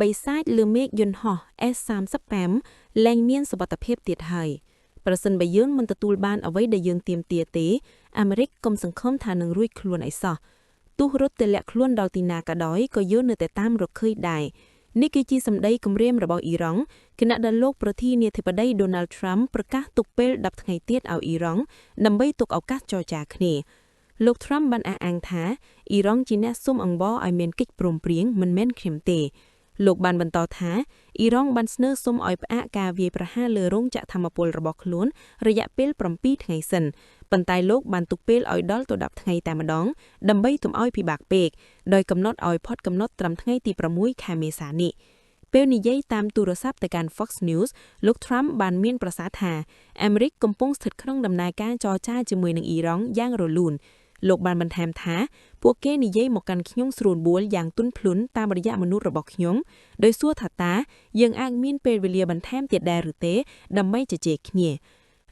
បិសាចលើមេឃយន្តហោះ S-35 លែងមានសុវត្ថិភាពទៀតហើយប្រសិនបើយើងមិនទទួលបានអ្វីដែលយើងទាមទារទេអាមេរិកកុំសង្ឃឹមថានឹងរួចខ្លួនអីសោះទោះរត់ទៅលាក់ខ្លួនដល់ទីណាក៏ដោយក៏យើងនៅតែតាមរកឃើញដែរនេះគឺជាសម្ដីគំរាមរបស់អ៊ីរ៉ង់ខណៈដែលលោកប្រធានាធិបតីដូណាល់ត្រាំប្រកាសទុកពេល10ថ្ងៃទៀតឲ្យអ៊ីរ៉ង់ដើម្បីទុកឱកាសចរចាគ្នាលោកត្រាំបានអះអាងថាអ៊ីរ៉ង់ជាអ្នកសុំអង្វរឲ្យមានកិច្ចព្រមព្រៀងមិនមែនខ្ញុំទេលោកបានបន្តថាអ៊ីរ៉ង់បានស្នើសុំឲ្យផ្អាកការវាយប្រហារលើរោងចក្រថាមពលរបស់ខ្លួនរយៈពេល7ថ្ងៃសិនប៉ុន្តែលោកបានទុកពេលឲ្យដល់ទៅ10ថ្ងៃតែម្ដងដើម្បីកុំឲ្យពិបាកពេកដោយកំណត់ឲ្យផុតកំណត់ត្រឹមថ្ងៃទី6ខែមេសានេះពេលនិយាយតាមទូរស័ព្ទទៅកាន់ Fox News លោក Trump បានមានប្រសាសន៍ថាអាមេរិកកំពុងស្ថិតក្នុងដំណើរការចរចាជាមួយនឹងអ៊ីរ៉ង់យ៉ាងរលូនលោកបានបន្ថែមថាពួកគេនិយាយមកកាន់ខ្ញុំស្រួលបួលយ៉ាងទន់ភ្លន់តាមរយៈមនុស្សរបស់ខ្ញុំដោយសួរថាតើយើងអាចមានពេលវេលាបន្ថែមទៀតដែរឬទេដើម្បីជជែកគ្នា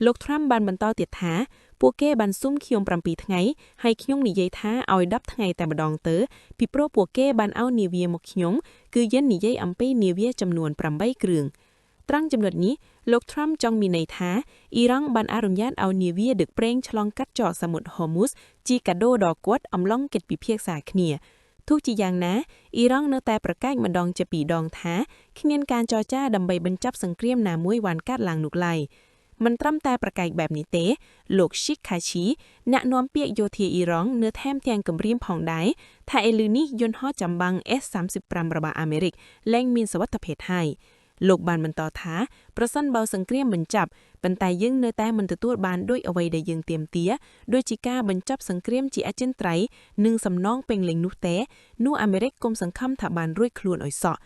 លោក Trump បានបន្តទៀតថាពួកគេបានសុំខ្ញុំ7ថ្ងៃហើយខ្ញុំនិយាយថាឲ្យ10ថ្ងៃតែម្ដងទៅពីព្រោះពួកគេបានឲ្យនាវាមកខ្ញុំគឺយើងនិយាយអំពីនាវាចំនួន8គ្រឿងត្រង់ចំណុចនេះលោក Trump ចង់មានន័យថាអ៊ីរ៉ង់បានអនុញ្ញាតឲ្យនាវាដឹកប្រេងឆ្លងកាត់ច្រកសមុទ្រហូមូសជាកាដូដល់គាត់អំឡុងកិច្ចពិភាក្សាគ្នាទោះជាយ៉ាងណាអ៊ីរ៉ង់នៅតែប្រកែកម្ដងជាពីរដងថាគ្មានការចរចាដើម្បីបញ្ចប់សង្គ្រាមណាមួយបានកាត់ឡើងនោះឡើយមិនត្រឹមតែប្រកែកបែបនេះទេលោកស៊ីខាឈីអ្នកនាំពាក្យយោធាអ៊ីរ៉ង់នៅថែមទាំងគម្រាមផងដែរថាឥឡូវនេះយន្តហោះចម្បាំង S-35 របស់អាមេរិកលែងមានសុវត្ថិភាពហើយលោកបានបន្តថាប្រសិនបើសង្គ្រាមបញ្ចប់ប៉ុន្តែយើងនៅតែមិនទទួលបានដោយអ្វីដែលយើងទាមទារដូចជាការបញ្ចប់សង្គ្រាមជាអចិន្ត្រៃយ៍និងសំណងពេញលេញនោះទេនោះអាមេរិកគុំសង្ឃឹមថាបានរួចខ្លួនឲ្យសោះ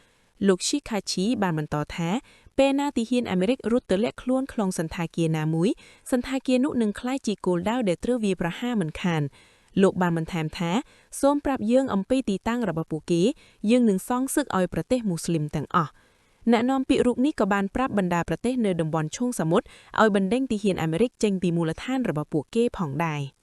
លោកស៊ីខាឈីបានបន្តថាពេលណាទាហានអាមេរិករត់ទៅលាក់ខ្លួនក្នុងសន្តាគារណាមួយសន្តាគារនោះនឹងក្លាយជាគោលដៅដែលត្រូវវាយប្រហារមិនខានលោកបានបន្ថែមថាសូមប្រាប់យើងអំពីទីតាំងរបស់ពួកគេយើងនឹងសងសឹកឲ្យប្រទេសមូស្លីមទាំងអស់អ្នកនាំពាក្យរូបនេះក៏បានប្រាប់បណ្ដាប្រទេសនៅតំបន់ឈូងសមុទ្រឲ្យបណ្ដេញទាហានអាមេរិកចេញពីមូលដ្ឋានរបស់ពួកគេផងដែរ។